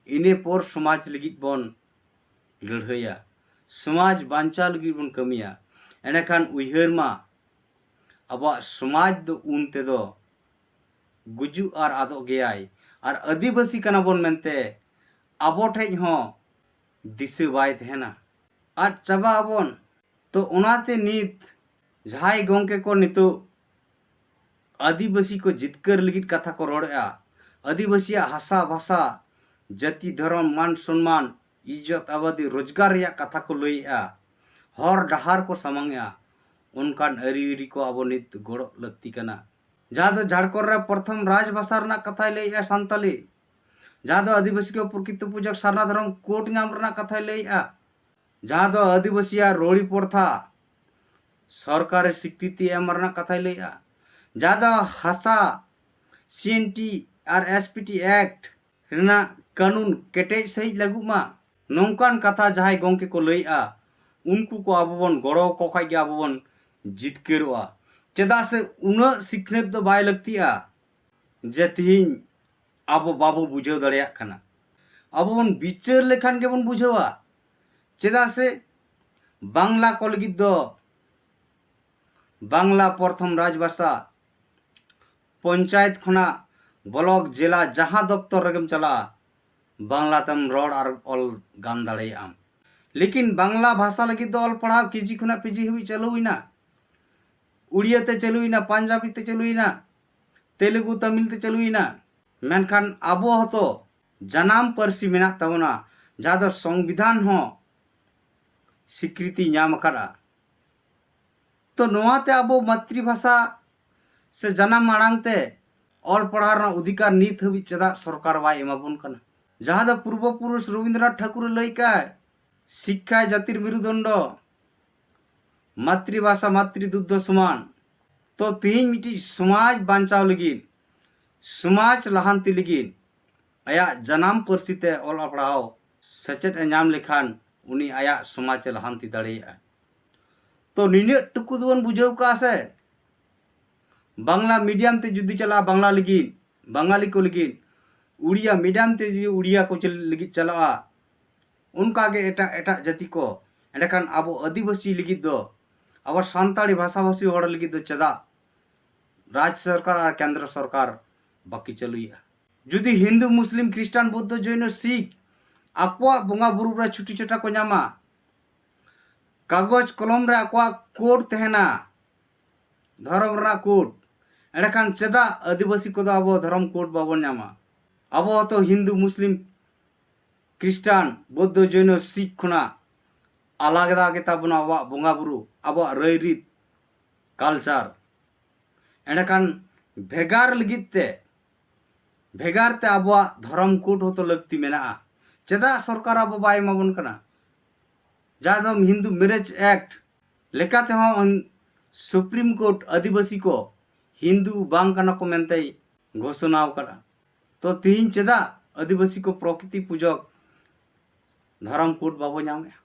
ᱤᱱᱟᱹ ᱯᱚᱨ ᱥᱚᱢᱟᱡᱽ ᱞᱟᱹᱜᱤᱫ ᱵᱚᱱ ᱞᱟᱹᱲᱦᱟᱹᱭᱟ, ᱥᱚᱢᱟᱡᱽ ᱵᱟᱧᱪᱟᱣ ᱞᱟᱹᱜᱤᱫ ᱵᱚᱱ ᱠᱟᱹᱢᱤᱭᱟ, ᱮᱸᱰᱮᱠᱷᱟᱱ ᱩᱭᱦᱟᱹᱨ ᱢᱟ, ᱟᱵᱚᱣᱟᱜ ᱥᱚᱢᱟᱡᱽ ᱫᱚ ᱩᱱ ᱛᱮᱫᱚ ᱜᱩᱡᱩᱜ ᱟᱨ ᱟᱫᱚᱜ ᱜᱮᱭᱟᱭ᱾ ᱟᱨ ᱟᱹᱫᱤᱵᱟᱹᱥᱤ ᱠᱟᱱᱟ ᱵᱚᱱ ᱢᱮᱱᱛᱮ ᱟᱵᱚ ᱴᱷᱮᱡ ᱦᱚᱸ ᱫᱤᱥᱟᱹ ᱵᱟᱭ ᱛᱟᱦᱮᱱᱟ᱾ ᱟᱫ ᱪᱟᱵᱟᱜ ᱟᱵᱚᱱ᱾ ᱛᱚ ᱚᱱᱟᱛᱮ ᱱᱤᱛ ᱡᱟᱦᱟᱸᱭ ᱜᱚᱢᱠᱮ ᱠᱚ ᱱᱤᱛᱚᱜ ᱟᱹᱫᱤᱵᱟᱹᱥᱤ ᱠᱚ ᱡᱤᱛᱠᱟᱹᱨ ᱞᱟᱹᱜᱤᱫ ᱠᱟᱛᱷᱟ ᱠᱚ ᱨᱚᱲᱮᱫᱼᱟ, ᱟᱹᱫᱤᱵᱟᱹᱥᱤᱭᱟᱜ ᱦᱟᱥᱟ ᱵᱷᱟᱥᱟ, ᱡᱟᱹᱛᱤ ᱫᱷᱚᱨᱚᱢ, ᱢᱟᱱ ᱥᱚᱱᱢᱟᱱ, ᱤᱡᱽᱡᱚᱛ ᱟᱵᱟᱫᱤ, ᱨᱳᱡᱽᱜᱟᱨ ᱨᱮᱭᱟᱜ ᱠᱟᱛᱷᱟ ᱠᱚ ᱞᱟᱹᱭᱮᱫᱼᱟ, ᱦᱚᱨ ᱰᱟᱦᱟᱨ ᱠᱚ ᱥᱟᱢᱟᱝᱮᱫᱼᱟ, ᱚᱱᱠᱟᱱ ᱟᱹᱨᱤ ᱟᱹᱨᱤ ᱠᱚ ᱟᱵᱚ ᱱᱤᱛ ᱜᱚᱲᱚ ᱞᱟᱹᱠᱛᱤ ᱠᱟᱱᱟ᱾ ᱡᱟᱦᱟᱸ ᱫᱚ ᱡᱷᱟᱲᱠᱷᱚᱸᱰ ᱨᱮ ᱯᱨᱚᱛᱷᱚᱢ ᱨᱟᱡᱽ ᱵᱷᱟᱥᱟ ᱨᱮᱱᱟᱜ ᱠᱟᱛᱷᱟᱭ ᱞᱟᱹᱭᱮᱫᱼᱟ ᱥᱟᱱᱛᱟᱞᱤ, ᱡᱟᱦᱟᱸ ᱫᱚ ᱟᱹᱫᱤᱵᱟᱹᱥᱤ ᱠᱚ ᱯᱨᱚᱠᱤᱛᱚ ᱯᱩᱡᱟᱹ ᱥᱟᱨᱱᱟ ᱫᱷᱚᱨᱚᱢ ᱠᱳᱰ ᱧᱟᱢ ᱨᱮᱱᱟᱜ ᱠᱟᱛᱷᱟᱭ ᱞᱟᱹᱭᱮᱫᱼᱟ, ᱡᱟᱦᱟᱸ ᱫᱚ ᱟᱹᱫᱤᱵᱟᱹᱥᱤᱭᱟᱜ ᱨᱚᱲᱤ ᱯᱚᱨᱛᱷᱟ ᱥᱚᱨᱠᱟᱨᱤ ᱥᱤᱠᱨᱤᱛᱤ ᱮᱢ ᱨᱮᱱᱟᱜ ᱠᱟᱛᱷᱟᱭ ᱞᱟᱹᱭᱮᱫᱼᱟ, ᱡᱟᱦᱟᱸ ᱫᱚ ᱦᱟᱥᱟ, ᱥᱤ ᱮᱱ ᱴᱤ ᱟᱨ ᱮᱥ ᱯᱤ ᱴᱤ ᱮᱠᱴ ᱨᱮᱱᱟᱜ ᱠᱟᱹᱱᱩᱱ ᱠᱮᱴᱮᱡ ᱥᱟᱹᱦᱤᱡ ᱞᱟᱹᱜᱩᱜ ᱢᱟ, ᱱᱚᱝᱠᱟᱱ ᱠᱟᱛᱷᱟ ᱡᱟᱦᱟᱸᱭ ᱜᱚᱢᱠᱮ ᱠᱚ ᱞᱟᱹᱭᱮᱫᱼᱟ, ᱩᱱᱠᱩ ᱠᱚ ᱟᱵᱚ ᱵᱚᱱ ᱜᱚᱲᱚ ᱟᱠᱚ ᱠᱷᱟᱡ ᱜᱮ ᱟᱵᱚ ᱵᱚᱱ ᱡᱤᱛᱠᱟᱹᱨᱚᱜᱼᱟ᱾ ᱪᱮᱫᱟᱜ ᱥᱮ ᱩᱱᱟᱹᱜ ᱥᱤᱠᱷᱱᱟᱹᱛ ᱫᱚ ᱵᱟᱭ ᱞᱟᱹᱠᱛᱤᱜᱼᱟ ᱡᱮ ᱛᱤᱦᱤᱧ ᱟᱵᱚ ᱵᱟᱵᱚ ᱵᱩᱡᱷᱟᱹᱣ ᱫᱟᱲᱮᱭᱟᱜ ᱠᱟᱱᱟ᱾ ᱟᱵᱚ ᱵᱚᱱ ᱵᱤᱪᱟᱹᱨ ᱞᱮᱠᱷᱟᱱ ᱜᱮᱵᱚᱱ ᱵᱩᱡᱷᱟᱹᱣᱟ᱾ ᱪᱮᱫᱟᱜ ᱥᱮ ᱵᱟᱝᱞᱟ ᱠᱚ ᱞᱟᱹᱜᱤᱫ ᱫᱚ ᱵᱟᱝᱞᱟ ᱯᱨᱚᱛᱷᱚᱢ ᱨᱟᱡᱽᱵᱷᱟᱥᱟ, ᱯᱚᱧᱪᱟᱭᱮᱛ ᱠᱷᱚᱱᱟᱜ ᱵᱞᱚᱠ, ᱡᱮᱞᱟ, ᱡᱟᱦᱟᱸ ᱫᱚᱯᱛᱚᱨ ᱨᱮᱜᱮᱢ ᱪᱟᱞᱟᱜᱼᱟ, ᱵᱟᱝᱞᱟ ᱛᱮᱢ ᱨᱚᱲ ᱟᱨ ᱚᱞ ᱜᱟᱱ ᱫᱟᱲᱮᱭᱟᱜ ᱟᱢ᱾ ᱞᱮᱠᱤᱱ ᱵᱟᱝᱞᱟ ᱵᱷᱟᱥᱟ ᱞᱟᱹᱜᱤᱫ ᱫᱚ ᱚᱞ ᱯᱟᱲᱦᱟᱣ ᱠᱮ ᱡᱤ ᱠᱷᱚᱱᱟᱜ ᱯᱤ ᱡᱤ ᱦᱟᱹᱵᱤᱡ ᱪᱟᱹᱞᱩᱭᱮᱱᱟ, ᱩᱲᱤᱭᱟᱹ ᱛᱮ ᱪᱟᱹᱞᱩᱭᱮᱱᱟ, ᱯᱟᱧᱡᱟᱵᱤ ᱛᱮ ᱪᱟᱹᱞᱩᱭᱮᱱᱟ, ᱛᱮᱞᱮᱜᱩ ᱛᱟᱢᱤᱞ ᱛᱮ ᱪᱟᱹᱞᱩᱭᱮᱱᱟ᱾ ᱢᱮᱱᱠᱷᱟᱱ ᱟᱵᱚ ᱦᱚᱸᱛᱚ ᱡᱟᱱᱟᱢ ᱯᱟᱹᱨᱥᱤ ᱢᱮᱱᱟᱜ ᱛᱟᱵᱚᱱᱟ, ᱡᱟᱦᱟᱸ ᱫᱚ ᱥᱚᱝᱵᱤᱫᱷᱟᱱ ᱦᱚᱸ ᱥᱤᱠᱨᱤᱛᱤ ᱧᱟᱢ ᱟᱠᱟᱫᱼᱟ᱾ ᱛᱚ ᱱᱚᱣᱟᱛᱮ ᱟᱵᱚ ᱢᱟᱛᱨᱤ ᱵᱷᱟᱥᱟ ᱥᱮ ᱡᱟᱱᱟᱢ ᱟᱲᱟᱝ ᱛᱮ ᱚᱞ ᱯᱟᱲᱦᱟᱣ ᱨᱮᱱᱟᱜ ᱚᱫᱷᱤᱠᱟᱨ ᱱᱤᱛ ᱦᱟᱹᱵᱤᱡ ᱪᱮᱫᱟᱜ ᱥᱚᱨᱠᱟᱨ ᱵᱟᱭ ᱮᱢᱟᱵᱚᱱ ᱠᱟᱱᱟ? ᱡᱟᱦᱟᱸ ᱫᱚ ᱯᱩᱨᱵᱚ ᱯᱩᱨᱩᱥ ᱨᱚᱵᱤᱱᱫᱨᱚᱱᱟᱛᱷ ᱴᱷᱟᱹᱠᱩᱨᱮ ᱞᱟᱹᱭ ᱠᱟᱜᱼᱟᱭ, "ᱥᱤᱠᱠᱷᱟᱭ ᱡᱟᱹᱛᱤᱨ ᱢᱮᱨᱩᱫᱚᱱᱰᱚ, ᱢᱟᱛᱨᱤᱵᱷᱟᱥᱟ ᱢᱟᱛᱨᱤᱫᱩᱜᱽᱫᱷᱚ ᱥᱚᱢᱟᱱ", ᱛᱚ ᱛᱤᱦᱤᱧ ᱢᱤᱫᱴᱤᱡ ᱥᱚᱢᱟᱡᱽ ᱵᱟᱧᱪᱟᱣ ᱞᱟᱹᱜᱤᱫ, ᱥᱚᱢᱟᱡᱽ ᱞᱟᱦᱟᱱᱛᱤ ᱞᱟᱹᱜᱤᱫ ᱟᱭᱟᱜ ᱡᱟᱱᱟᱢ ᱯᱟᱹᱨᱥᱤ ᱛᱮ ᱚᱞ ᱯᱟᱲᱦᱟᱣ ᱥᱮᱪᱮᱫ ᱮ ᱧᱟᱢ ᱞᱮᱠᱷᱟᱱ ᱩᱱᱤ ᱟᱭᱟᱜ ᱥᱚᱢᱟᱡᱽ ᱮ ᱞᱟᱦᱟᱱᱛᱤ ᱫᱟᱲᱮᱭᱟᱜᱼᱟ᱾ ᱛᱚ ᱱᱤᱱᱟᱹᱜ ᱴᱩᱠᱩ ᱫᱚᱵᱚᱱ ᱵᱩᱡᱷᱟᱹᱣ ᱠᱟᱜᱼᱟ ᱥᱮ, ᱵᱟᱝᱞᱟ ᱢᱤᱰᱤᱭᱟᱢ ᱛᱮ ᱡᱩᱫᱤ ᱪᱟᱞᱟᱜᱼᱟ ᱵᱟᱝᱞᱟ ᱞᱟᱹᱜᱤᱫ, ᱵᱟᱝᱟᱞᱤ ᱠᱚ ᱞᱟᱹᱜᱤᱫ, ᱩᱲᱤᱭᱟ ᱢᱤᱰᱤᱭᱟᱢ ᱛᱮ ᱡᱩᱫᱤ ᱩᱲᱤᱭᱟ ᱠᱚ ᱪᱟᱞ- ᱞᱟᱹᱜᱤᱫ ᱪᱟᱞᱟᱜᱼᱟ, ᱚᱱᱠᱟ ᱜᱮ ᱮᱴᱟᱜ ᱮᱴᱟᱜ ᱡᱟᱹᱛᱤ ᱠᱚ, ᱮᱸᱰᱮᱠᱷᱟᱱ ᱟᱵᱚ ᱟᱹᱫᱤᱵᱟᱹᱥᱤ ᱞᱟᱹᱜᱤᱫ ᱫᱚ, ᱟᱵᱚ ᱥᱟᱱᱛᱟᱲᱤ ᱵᱷᱟᱥᱟᱵᱷᱟᱥᱤ ᱦᱚᱲ ᱞᱟᱹᱜᱤᱫ ᱫᱚ ᱪᱮᱫᱟᱜ ᱨᱟᱡᱽ ᱥᱚᱨᱠᱟᱨ ᱟᱨ ᱠᱮᱱᱫᱨᱚ ᱥᱚᱨᱠᱟᱨ ᱵᱟᱹᱠᱤ ᱪᱟᱹᱞᱩᱭᱮᱫᱼᱟ? ᱡᱩᱫᱤ ᱦᱤᱱᱫᱩ, ᱢᱩᱥᱞᱤᱢ, ᱠᱷᱨᱤᱥᱴᱟᱱ, ᱵᱳᱫᱽᱫᱷᱚ, ᱡᱚᱭᱱᱚ, ᱥᱤᱠᱷ ᱟᱠᱚᱣᱟᱜ ᱵᱚᱸᱜᱟ ᱵᱩᱨᱩ ᱨᱮ ᱪᱷᱩᱴᱤ ᱪᱷᱟᱴᱟ ᱠᱚ ᱧᱟᱢᱟ, ᱠᱟᱜᱚᱡᱽ ᱠᱚᱞᱚᱢ ᱨᱮ ᱟᱠᱚᱣᱟᱜ ᱠᱳᱰ ᱛᱟᱦᱮᱱᱟ, ᱫᱷᱚᱨᱚᱢ ᱨᱮᱱᱟᱜ ᱠᱳᱰ, ᱮᱸᱰᱮᱠᱷᱟᱱ ᱪᱮᱫᱟᱜ ᱟᱹᱫᱤᱵᱟᱹᱥᱤ ᱠᱚᱫᱚ ᱟᱵᱚ ᱫᱷᱚᱨᱚᱢ ᱠᱳᱰ ᱵᱟᱵᱚᱱ ᱧᱟᱢᱟ? ᱟᱵᱚ ᱦᱚᱸᱛᱚ ᱦᱤᱱᱫᱩ, ᱢᱩᱥᱞᱤᱢ, ᱠᱷᱨᱤᱥᱴᱟᱱ, ᱵᱳᱫᱽᱫᱷᱚ, ᱡᱚᱭᱱᱚ, ᱥᱤᱠᱷ ᱠᱷᱚᱱᱟᱜ ᱟᱞᱟᱫᱟ ᱜᱮᱛᱟ ᱵᱚᱱᱟ ᱟᱵᱚᱣᱟᱜ ᱵᱚᱸᱜᱟ ᱵᱩᱨᱩ, ᱟᱵᱚᱣᱟᱜ ᱨᱟᱹᱭᱨᱤᱛ, ᱠᱟᱞᱪᱟᱨ᱾ ᱮᱸᱰᱮᱠᱷᱟᱱ ᱵᱷᱮᱜᱟᱨ ᱞᱟᱹᱜᱤᱫ ᱛᱮ, ᱵᱷᱮᱜᱟᱨ ᱛᱮ ᱟᱵᱚᱣᱟᱜ ᱫᱷᱚᱨᱚᱢ ᱠᱳᱰ ᱦᱚᱸᱛᱚ ᱞᱟᱹᱠᱛᱤ ᱢᱮᱱᱟᱜᱼᱟ᱾ ᱪᱮᱫᱟᱜ ᱥᱚᱨᱠᱟᱨ ᱟᱵᱚ ᱵᱟᱭ ᱮᱢᱟᱵᱚᱱ ᱠᱟᱱᱟ? ᱡᱟᱦᱟᱸ ᱫᱚ ᱦᱤᱱᱫᱩ ᱢᱮᱨᱮᱡᱽ ᱮᱠᱴ ᱞᱮᱠᱟ ᱛᱮᱦᱚᱸ ᱥᱩᱯᱨᱤᱢ ᱠᱳᱨᱴ ᱟᱹᱫᱤᱵᱟᱹᱥᱤ ᱠᱚ ᱦᱤᱱᱫᱩ ᱵᱟᱝ ᱠᱟᱱᱟ ᱠᱚ ᱢᱮᱱᱛᱮᱭ ᱜᱷᱳᱥᱚᱱᱟ ᱟᱠᱟᱫᱟ᱾ ᱛᱚ ᱛᱤᱦᱤᱧ ᱪᱮᱫᱟᱜ ᱟᱹᱫᱤᱵᱟᱹᱥᱤ ᱠᱚ ᱯᱨᱚᱠᱨᱤᱛᱤ ᱯᱩᱡᱚᱠ ᱫᱷᱚᱨᱚᱢ ᱠᱳᱰ ᱵᱟᱵᱚ ᱧᱟᱢᱮᱜᱼᱟ?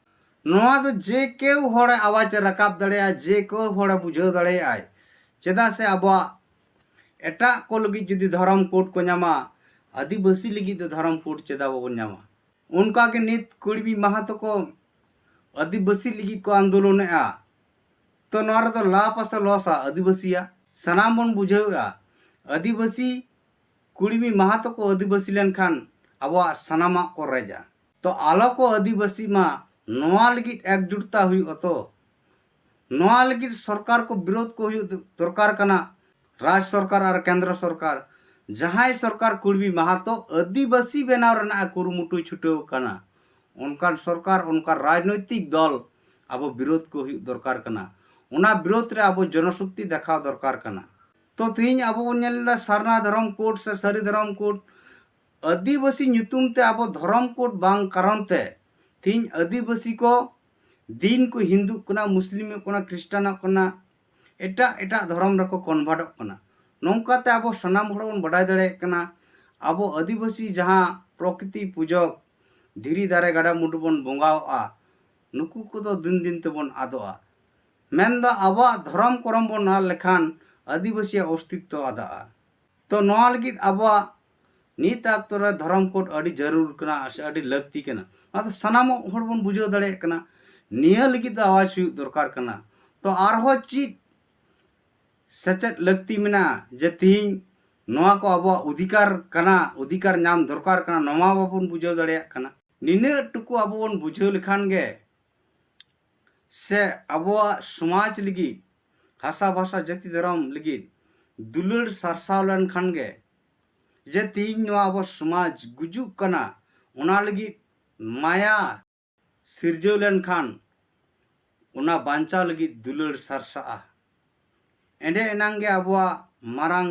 ᱱᱚᱣᱟ ᱫᱚ ᱡᱮ ᱠᱮᱣ ᱦᱚᱲᱮ ᱟᱣᱟᱡᱽ ᱮ ᱨᱟᱠᱟᱵ ᱫᱟᱲᱮᱭᱟᱜᱼᱟ, ᱡᱮ ᱠᱮᱣ ᱦᱚᱲᱮ ᱵᱩᱡᱷᱟᱹᱣ ᱫᱟᱲᱮᱭᱟᱜᱼᱟᱭ᱾ ᱪᱮᱫᱟᱜ ᱥᱮ ᱟᱵᱚᱣᱟᱜ ᱮᱴᱟᱜ ᱠᱚ ᱞᱟᱹᱜᱤᱫ ᱡᱩᱫᱤ ᱫᱷᱚᱨᱚᱢ ᱠᱳᱰ ᱠᱚ ᱧᱟᱢᱟ, ᱟᱹᱫᱤᱵᱟᱹᱥᱤ ᱞᱟᱹᱜᱤᱫ ᱫᱚ ᱫᱷᱚᱨᱚᱢ ᱠᱳᱰ ᱪᱮᱫᱟᱜ ᱵᱟᱵᱚᱱ ᱧᱟᱢᱟ? ᱚᱱᱠᱟ ᱜᱮ ᱱᱤᱛ ᱠᱩᱲᱢᱤ ᱢᱟᱦᱟᱛᱚ ᱠᱚ ᱟᱹᱫᱤᱵᱟᱹᱥᱤ ᱞᱟᱹᱜᱤᱫ ᱠᱚ ᱟᱱᱫᱳᱞᱚᱱᱮᱜᱼᱟ᱾ ᱛᱚ ᱱᱚᱣᱟ ᱨᱮᱫᱚ ᱞᱟᱵᱷ ᱟᱥᱮ ᱞᱚᱥᱟ ᱟᱹᱫᱤᱵᱟᱹᱥᱤᱭᱟᱜ? ᱥᱟᱱᱟᱢ ᱵᱚᱱ ᱵᱩᱡᱷᱟᱹᱣᱮᱜᱼᱟ, ᱟᱹᱫᱤᱵᱟᱹᱥᱤ ᱠᱩᱲᱢᱤ ᱢᱟᱦᱟᱛᱚ ᱠᱚ ᱟᱹᱫᱤᱵᱟᱹᱥᱤ ᱞᱮᱱᱠᱷᱟᱱ ᱟᱵᱚᱣᱟᱜ ᱥᱟᱱᱟᱢᱟᱜ ᱠᱚ ᱨᱮᱡᱟ᱾ ᱛᱚ ᱟᱞᱚ ᱠᱚ ᱟᱹᱫᱤᱵᱟᱹᱥᱤ ᱢᱟ, ᱱᱚᱣᱟ ᱞᱟᱹᱜᱤᱫ ᱮᱠᱡᱩᱴᱛᱟ ᱦᱩᱭᱩᱜᱼᱟ᱾ ᱛᱚ ᱱᱚᱣᱟ ᱞᱟᱹᱜᱤᱫ ᱥᱚᱨᱠᱟᱨ ᱠᱚ ᱵᱤᱨᱳᱫᱷ ᱠᱚ ᱦᱩᱭᱩᱜ ᱫᱚᱨᱠᱟᱨ ᱠᱟᱱᱟ᱾ ᱨᱟᱡᱽ ᱥᱚᱨᱠᱟᱨ ᱟᱨ ᱠᱮᱱᱫᱨᱚ ᱥᱚᱨᱠᱟᱨ, ᱡᱟᱦᱟᱸᱭ ᱥᱚᱨᱠᱟᱨ ᱠᱩᱲᱢᱤ ᱢᱟᱦᱟᱛᱚ ᱟᱹᱫᱤᱵᱟᱹᱥᱤ ᱵᱮᱱᱟᱣ ᱨᱮᱱᱟᱜ ᱮ ᱠᱩᱨᱩᱢᱩᱴᱩᱭ ᱪᱷᱩᱴᱟᱹᱣ ᱟᱠᱟᱱᱟ, ᱚᱱᱠᱟᱱ ᱥᱚᱨᱠᱟᱨ, ᱚᱱᱠᱟᱱ ᱨᱟᱡᱽᱱᱳᱭᱛᱤᱠ ᱫᱚᱞ ᱟᱵᱚ ᱵᱤᱨᱳᱫᱷ ᱠᱚ ᱦᱩᱭᱩᱜ ᱫᱚᱨᱠᱟᱨ ᱠᱟᱱᱟ᱾ ᱚᱱᱟ ᱵᱤᱨᱳᱫᱷ ᱨᱮ ᱟᱵᱚ ᱡᱚᱱᱚᱥᱚᱠᱛᱤ ᱫᱮᱠᱷᱟᱣ ᱫᱚᱨᱠᱟᱨ ᱠᱟᱱᱟ᱾ ᱛᱚ ᱛᱮᱦᱮᱧ ᱟᱵᱚ ᱵᱚᱱ ᱧᱮᱞ ᱮᱫᱟ ᱥᱟᱨᱱᱟ ᱫᱷᱚᱨᱚᱢ ᱠᱳᱰ ᱥᱮ ᱥᱟᱹᱨᱤ ᱫᱷᱚᱨᱚᱢ ᱠᱳᱰ, ᱟᱹᱫᱤᱵᱟᱹᱥᱤ ᱧᱩᱛᱩᱢ ᱛᱮ ᱟᱵᱚ ᱫᱷᱚᱨᱚᱢ ᱠᱳᱰ ᱵᱟᱝ ᱠᱟᱨᱚᱱ ᱛᱮ ᱛᱮᱦᱮᱧ ᱟᱹᱫᱤᱵᱟᱹᱥᱤ ᱠᱚ ᱫᱤᱱ ᱠᱚ ᱦᱤᱱᱫᱩᱜ ᱠᱟᱱᱟ, ᱢᱩᱥᱞᱤᱢᱚᱜ ᱠᱟᱱᱟ, ᱠᱷᱨᱤᱥᱴᱟᱱᱚᱜ ᱠᱟᱱᱟ, ᱮᱴᱟᱜ ᱮᱴᱟᱜ ᱫᱷᱚᱨᱚᱢ ᱨᱮᱠᱚ ᱠᱚᱱᱵᱷᱟᱨᱴᱚᱜ ᱠᱟᱱᱟ᱾ ᱱᱚᱝᱠᱟᱛᱮ ᱟᱵᱚ ᱥᱟᱱᱟᱢ ᱦᱚᱲ ᱵᱚᱱ ᱵᱟᱰᱟᱭ ᱫᱟᱲᱮᱭᱟᱜ ᱠᱟᱱᱟ, ᱟᱵᱚ ᱟᱹᱫᱤᱵᱟᱹᱥᱤ ᱡᱟᱦᱟᱸ ᱯᱨᱚᱠᱨᱤᱛᱤ ᱯᱩᱡᱚᱠ, ᱫᱷᱤᱨᱤ ᱫᱟᱨᱮ ᱜᱟᱰᱟ ᱢᱩᱰᱩ ᱵᱚᱱ ᱵᱚᱸᱜᱟᱣᱟᱜᱼᱟ, ᱱᱩᱠᱩ ᱠᱚᱫᱚ ᱫᱤᱱ ᱫᱤᱱ ᱛᱮᱵᱚᱱ ᱟᱫᱚᱜᱼᱟ᱾ ᱢᱮᱱᱫᱚ ᱟᱵᱚᱣᱟᱜ ᱫᱷᱚᱨᱚᱢ ᱠᱚᱨᱚᱢ ᱵᱚᱱ ᱟᱫ ᱞᱮᱠᱷᱟᱱ ᱟᱹᱫᱤᱵᱟᱹᱥᱤᱭᱟᱜ ᱚᱥᱛᱤᱛᱛᱚ ᱟᱫᱚᱜᱼᱟ᱾ ᱛᱚ ᱱᱚᱣᱟ ᱞᱟᱹᱜᱤᱫ ᱟᱵᱚᱣᱟᱜ ᱱᱤᱛ ᱚᱠᱛᱚ ᱨᱮ ᱫᱷᱚᱨᱚᱢ ᱠᱳᱰ ᱟᱹᱰᱤ ᱡᱟᱹᱨᱩᱲ ᱠᱟᱱᱟ ᱥᱮ ᱟᱹᱰᱤ ᱞᱟᱹᱠᱛᱤ ᱠᱟᱱᱟ᱾ ᱚᱱᱟ ᱫᱚ ᱥᱟᱱᱟᱢ ᱦᱚᱲ ᱵᱚᱱ ᱵᱩᱡᱷᱟᱹᱣ ᱫᱟᱲᱮᱭᱟᱜ ᱠᱟᱱᱟ᱾ ᱱᱤᱭᱟᱹ ᱞᱟᱹᱜᱤᱫ ᱫᱚ ᱟᱣᱟᱡᱽ ᱦᱩᱭᱩᱜ ᱫᱚᱨᱠᱟᱨ ᱠᱟᱱᱟ᱾ ᱛᱚ ᱟᱨᱦᱚᱸ ᱪᱮᱫ ᱥᱮᱪᱮᱫ ᱞᱟᱹᱠᱛᱤ ᱢᱮᱱᱟᱜᱼᱟ ᱡᱮ ᱛᱤᱦᱤᱧ ᱱᱚᱣᱟ ᱠᱚ ᱟᱵᱚᱣᱟᱜ ᱚᱫᱷᱤᱠᱟᱨ ᱠᱟᱱᱟ, ᱚᱫᱷᱤᱠᱟᱨ ᱧᱟᱢ ᱫᱚᱨᱠᱟᱨ ᱠᱟᱱᱟ, ᱱᱚᱣᱟ ᱵᱟᱵᱚᱱ ᱵᱩᱡᱷᱟᱹᱣ ᱫᱟᱲᱮᱭᱟᱜ ᱠᱟᱱᱟ? ᱱᱤᱱᱟᱹᱜ ᱴᱩᱠᱩ ᱟᱵᱚ ᱵᱚᱱ ᱵᱩᱡᱷᱟᱹᱣ ᱞᱮᱠᱷᱟᱱ ᱜᱮ ᱥᱮ ᱟᱵᱚᱣᱟᱜ ᱥᱚᱢᱟᱡᱽ ᱞᱟᱹᱜᱤᱫ, ᱦᱟᱥᱟ ᱵᱷᱟᱥᱟ ᱡᱟᱹᱛᱤ ᱫᱷᱚᱨᱚᱢ ᱞᱟᱹᱜᱤᱫ ᱫᱩᱞᱟᱹᱲ ᱥᱟᱨᱥᱟᱣ ᱞᱮᱱᱠᱷᱟᱱ ᱜᱮ ᱡᱮ ᱛᱤᱦᱤᱧ ᱱᱚᱣᱟ ᱟᱵᱚ ᱥᱚᱢᱟᱡᱽ ᱜᱩᱡᱩᱜ ᱠᱟᱱᱟ, ᱚᱱᱟ ᱞᱟᱹᱜᱤᱫ ᱢᱟᱭᱟ ᱥᱤᱨᱡᱟᱹᱣ ᱞᱮᱱᱠᱷᱟᱱ ᱚᱱᱟ ᱵᱟᱧᱪᱟᱣ ᱞᱟᱹᱜᱤᱫ ᱫᱩᱞᱟᱹᱲ ᱥᱟᱨᱥᱟᱜᱼᱟ᱾ ᱮᱸᱰᱮ ᱮᱱᱟᱝ ᱜᱮ ᱟᱵᱚᱣᱟᱜ ᱢᱟᱨᱟᱝ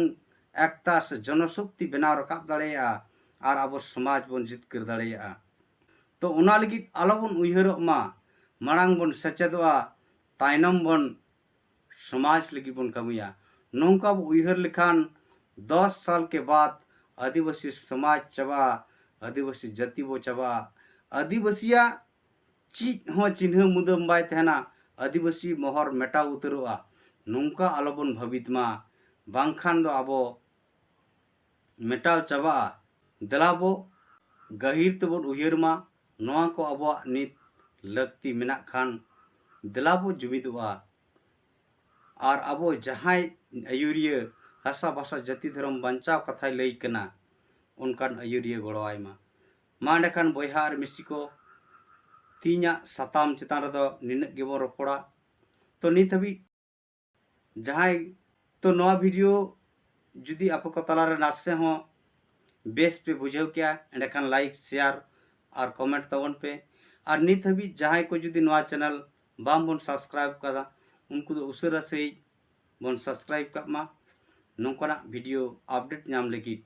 ᱮᱠᱛᱟ ᱥᱮ ᱡᱚᱱᱚᱥᱚᱠᱛᱤ ᱵᱮᱱᱟᱣ ᱨᱟᱠᱟᱵ ᱫᱟᱲᱮᱭᱟᱜᱼᱟ ᱟᱨ ᱟᱵᱚ ᱥᱚᱢᱟᱡᱽ ᱵᱚᱱ ᱡᱤᱛᱠᱟᱹᱨ ᱫᱟᱲᱮᱭᱟᱜᱼᱟ᱾ ᱛᱚ ᱚᱱᱟ ᱞᱟᱹᱜᱤᱫ ᱟᱞᱚ ᱵᱚᱱ ᱩᱭᱦᱟᱹᱨᱚᱜ ᱢᱟ, ᱢᱟᱲᱟᱝ ᱵᱚᱱ ᱥᱮᱪᱮᱫᱚᱜᱼᱟ, ᱛᱟᱭᱱᱚᱢ ᱵᱚᱱ ᱥᱚᱢᱟᱡᱽ ᱞᱟᱹᱜᱤᱫ ᱵᱚᱱ ᱠᱟᱹᱢᱤᱭᱟ᱾ ᱱᱚᱝᱠᱟ ᱵᱚ ᱩᱭᱦᱟᱹᱨ ᱞᱮᱠᱷᱟᱱ ᱫᱚᱥ ᱥᱟᱞ ᱠᱮ ᱵᱟᱫ ᱟᱹᱫᱤᱵᱟᱹᱥᱤ ᱥᱚᱢᱟᱡᱽ ᱪᱟᱵᱟᱜᱼᱟ, ᱟᱹᱫᱤᱵᱟᱹᱥᱤ ᱡᱟᱹᱛᱤ ᱵᱚ ᱪᱟᱵᱟᱜᱼᱟ᱾ ᱟᱹᱫᱤᱵᱟᱹᱥᱤᱭᱟᱜ ᱪᱮᱫ ᱦᱚᱸ ᱪᱤᱱᱦᱟᱹ ᱢᱩᱫᱟᱹᱢ ᱵᱟᱭ ᱛᱟᱦᱮᱱᱟ, ᱟᱹᱫᱤᱵᱟᱹᱥᱤ ᱢᱚᱦᱚᱨ ᱢᱮᱴᱟᱣ ᱩᱛᱟᱹᱨᱚᱜᱼᱟ᱾ ᱱᱚᱝᱠᱟ ᱟᱞᱚᱵᱚᱱ ᱵᱷᱟᱹᱵᱤᱛ ᱢᱟ, ᱵᱟᱝᱠᱷᱟᱱ ᱫᱚ ᱟᱵᱚ ᱢᱮᱴᱟᱣ ᱪᱟᱵᱟᱜᱼᱟ᱾ ᱫᱮᱞᱟ ᱵᱚ ᱜᱟᱹᱦᱤᱨ ᱛᱮᱵᱚᱱ ᱩᱭᱦᱟᱹᱨ ᱢᱟ, ᱱᱚᱣᱟ ᱠᱚ ᱟᱵᱚᱣᱟᱜ ᱱᱤᱛ ᱞᱟᱹᱠᱛᱤ ᱢᱮᱱᱟᱜ ᱠᱷᱟᱱ ᱫᱮᱞᱟ ᱵᱚ ᱡᱩᱢᱤᱫᱚᱜᱼᱟ᱾ ᱟᱨ ᱟᱵᱚ ᱡᱟᱦᱟᱸᱭ ᱟᱹᱭᱩᱨᱤᱭᱟᱹ ᱦᱟᱥᱟ ᱵᱷᱟᱥᱟ ᱡᱟᱹᱛᱤ ᱫᱷᱚᱨᱚᱢ ᱵᱟᱧᱪᱟᱣ ᱠᱟᱛᱷᱟᱭ ᱞᱟᱹᱭ ᱠᱟᱱᱟ, ᱚᱱᱠᱟᱱ ᱟᱹᱭᱩᱨᱤᱭᱟᱹ ᱜᱚᱲᱚᱣᱟᱭ ᱢᱟ᱾ ᱢᱟ ᱮᱸᱰᱮᱠᱷᱟᱱ ᱵᱚᱭᱦᱟ ᱟᱨ ᱢᱤᱥᱤ ᱠᱚ, ᱛᱮᱦᱮᱧᱟᱜ ᱥᱟᱛᱟᱢ ᱪᱮᱛᱟᱱ ᱨᱮᱫᱚ ᱱᱤᱱᱟᱹᱜ ᱜᱮᱵᱚᱱ ᱨᱚᱯᱚᱲᱟ᱾ ᱛᱚ ᱱᱤᱛ ᱦᱟᱹᱵᱤᱡ ᱡᱟᱦᱟᱸᱭ, ᱛᱚ ᱱᱚᱣᱟ ᱵᱷᱤᱰᱤᱭᱳ ᱡᱩᱫᱤ ᱟᱯᱮ ᱠᱚ ᱛᱟᱞᱟᱨᱮ ᱱᱟᱥᱮ ᱦᱚᱸ ᱵᱮᱥ ᱯᱮ ᱵᱩᱡᱷᱟᱹᱣ ᱠᱮᱜᱼᱟ, ᱮᱸᱰᱮᱠᱷᱟᱱ ᱞᱟᱭᱤᱠ, ᱥᱮᱭᱟᱨ ᱟᱨ ᱠᱚᱢᱮᱱᱴ ᱛᱟᱵᱚᱱ ᱯᱮ᱾ ᱟᱨ ᱱᱤᱛ ᱦᱟᱹᱵᱤᱡ ᱡᱟᱦᱟᱸᱭ ᱠᱚ ᱡᱩᱫᱤ ᱱᱚᱣᱟ ᱪᱮᱱᱮᱞ ᱵᱟᱝ ᱵᱚᱱ ᱥᱟᱵᱥᱠᱨᱟᱭᱤᱵ ᱠᱟᱫᱟ, ᱩᱱᱠᱩ ᱫᱚ ᱩᱥᱟᱹᱨᱟ ᱥᱟᱺᱦᱤᱡ ᱵᱚᱱ ᱥᱟᱵᱥᱠᱨᱟᱭᱤᱵ ᱠᱟᱜ ᱢᱟ, ᱱᱚᱝᱠᱟᱱᱟᱜ ᱵᱷᱤᱰᱤᱭᱳ ᱟᱯᱰᱮᱴ ᱧᱟᱢ ᱞᱟᱹᱜᱤᱫ᱾